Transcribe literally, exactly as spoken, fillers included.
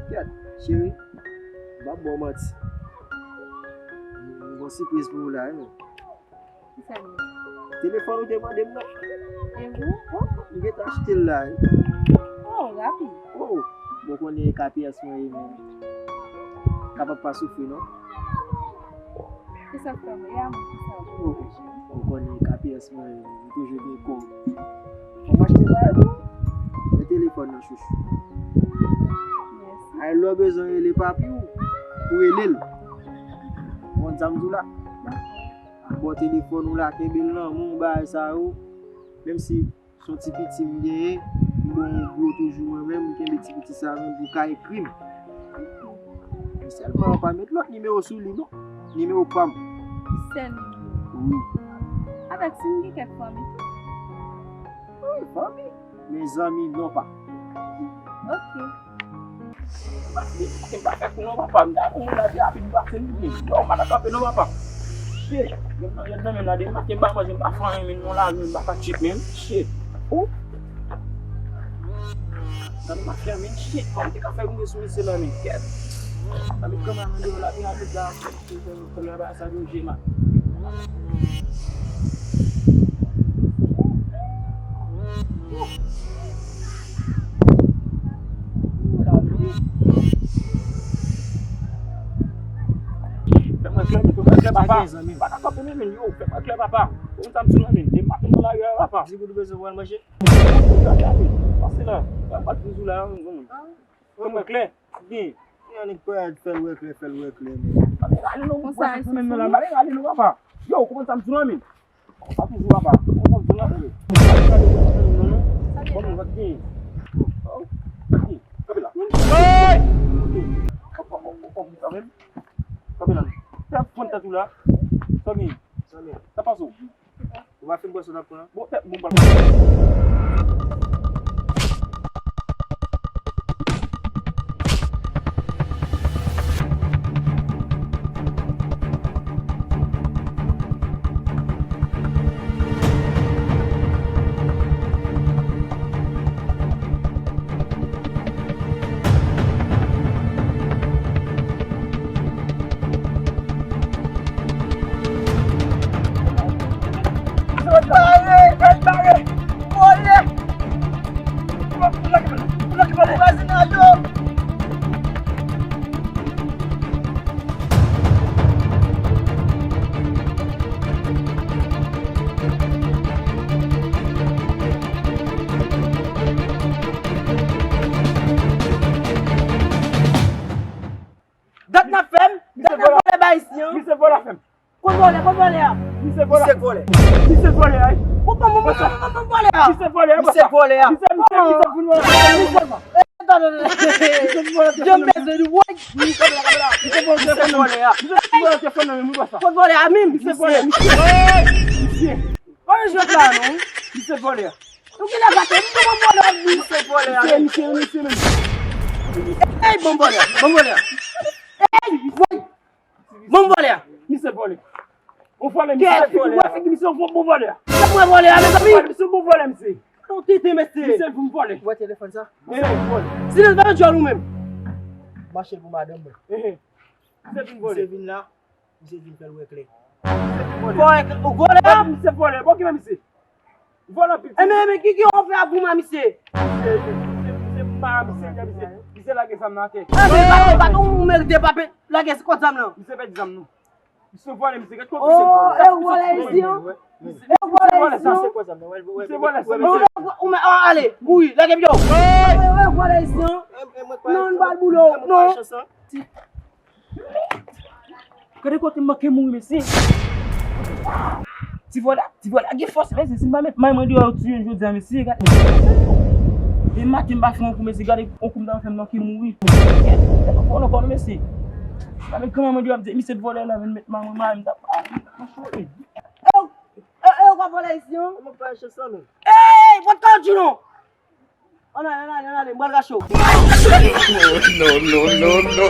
Kèt, cheri, m p ap ba w manti. M gen yon sipriz pou ou la, wi, men. Ki sa l ye? Telefòn ou te mande m nan. E wi? Oh, m gentan achte l la, wi. Oh, rapid. Oh, bon, konnen K P S mwen ye, men. Kapab pa soufri, non? Ki sa k fè mwen? E a mwen ki sa. Oh, bon, konnen K P S mwen, m toujou gen kòb. Bon, m achte bagay pou ou. Men telefòn nan, chouchou. Mèsi. Ay, lè w bezwen rele papi w, ou rele l. Ou konn sa m di w la? Dakò. Bò telefòn ou la, kenbe l nan men w, bagay sa yo. Menm si se yon ti piti m genyen, m ba w yon gwo toujou mwen menm, m kenbe ti piti sa menm pou w ka ekri m. Men sèlman pa met lòt nimewo sou li non. Nimewo pa m. Sèl nimewo. Wi. Avèk si m gen kèk fanmi tou. Wi, fanmi. Men zanmi non pa. Ok. M pa fè kou non papa, m ta pou moun la pi rapid pase m vini. Yo, m pa ka kanpe non papa. Shit, yo nan men la depi maten m pa manje, m pa fè anyen, men non la, men m pa ka chip, men shit. Ou? Sa m pa fè, men shit, kòman te ka fè moun sou misye la, men kèt. Sa met kòman mwen deyò la, pi rapid la. Fè mwen klè, fè mwen klè, papa. Pa ka kanpe, men, men, yo, fè mwen klè, papa. Konn sa m sou nan men, depi maten nan lari a, papa. Di pou nou bezwen pral manje. Pase la, pa, pa toujou la, yon moun. Fè mwen klè. Gen. Yon nèg pral fè l wè klè, fè l wè klè, men. Ale non, papa, men, men, ale non, papa. Yo, kòman sa m sou nan men? Pa toujou, papa. Kòman sa m sou nan men? Bon, nou va gen. Oh, ok. Kanpe la. Hey! Ok. Hop, hop, hop, hop, kanpe la. Fè pran tèt ou la. Fanmi. Sa pase w? Ou pa fin bwè sa w t ap pran an? Bon, tèt bon, papa. Bare! Fè l bare! Vòlè! Vòlè! Vòlè! Vòlè! Dat n ap fè m, dat n ap vòlè ba isi an. Misye vòlè fè m. Kot vòlè, kot vòlè a? Misye vòlè. Misye vòlè. Misye vòlè a. Kot, ban m, ban m, ban m, ban m vòlè a. Misye vòlè a. Misye vòlè a. Misye, misye, misye vòlè a. Misye vòlè. Jan m bezwen li, woy. Misye vòlè a. Misye vòlè a. Misye vòlè a. Misye vòlè a. Kot vòlè a menm? Misye vòlè. Misye. Misye. Pa jwèt la non. Misye vòlè a. Ou genlè gate m, kòman vòlè ap di misye vòlè a? Misye, misye, misye menm. Ey, ban m vòlè a, ban m vòlè a. Ey, woy. Ban m vòlè a. Misye vòlè. Bon vòlè, misye vòlè. Kèt, figi misye, bon, bon vòlè a. Se mwen vòlè a, mezanmi. Misye bon vòlè, misye. Ou tenten, mesye. Misye vin vòlè. Ou wè telefòn sa? Misye vin vòlè. Silans, pa nan djòl ou menm. M achte l pou madanm mwen. Ehe. Misye vin vòlè. Misye vin la. Misye vin fè l wè klè. Misye vin vòlè. Kòrèk, ou vòlè a? Misye vòlè. Bon, ki men misye? Vòlè piti. E men, men, ki, ki ou fè ak goumen misye? Misye, misye, misye pa misye, misye, misye lage zam nan atè. E men, baton, baton, ou merite pa pe-, lage se kòt zam nan. Misye pèdi zam nan. Misye vòlè, misye, gad kote misye vòlè. Oh, e ou vòlè isi an? E ou vòlè isi an? Misye vòlè sa. Misye vòlè sa. Ou, ou, ou, ou, ale, kouri, lage pye w. E ou vòlè isi an? Non, n pa boule w, non. Gade kote m manke mouri, mesye. Ti vòlè, ti vòlè gen fòs, mesye. Si m pa met may mwen deyò, yo tiye m jodi a, mesye. Gade. Depi maten m pa fè yon kou, mesye. Gade yon kou m ta fè m manke mouri. Gade, fò nan kò nou, mesye. Pa met granman mwen deyò, ap di, misye t vòlè la, vin met may mwen, may m ta, ah, m ta chole. E, e, e, ou ka vòlè isi an? Mwen pa chèf sa, men. Ey, pòt kawotchou non! Ann ale, ann ale, ann ale, m pral rache w. No, no, no, no.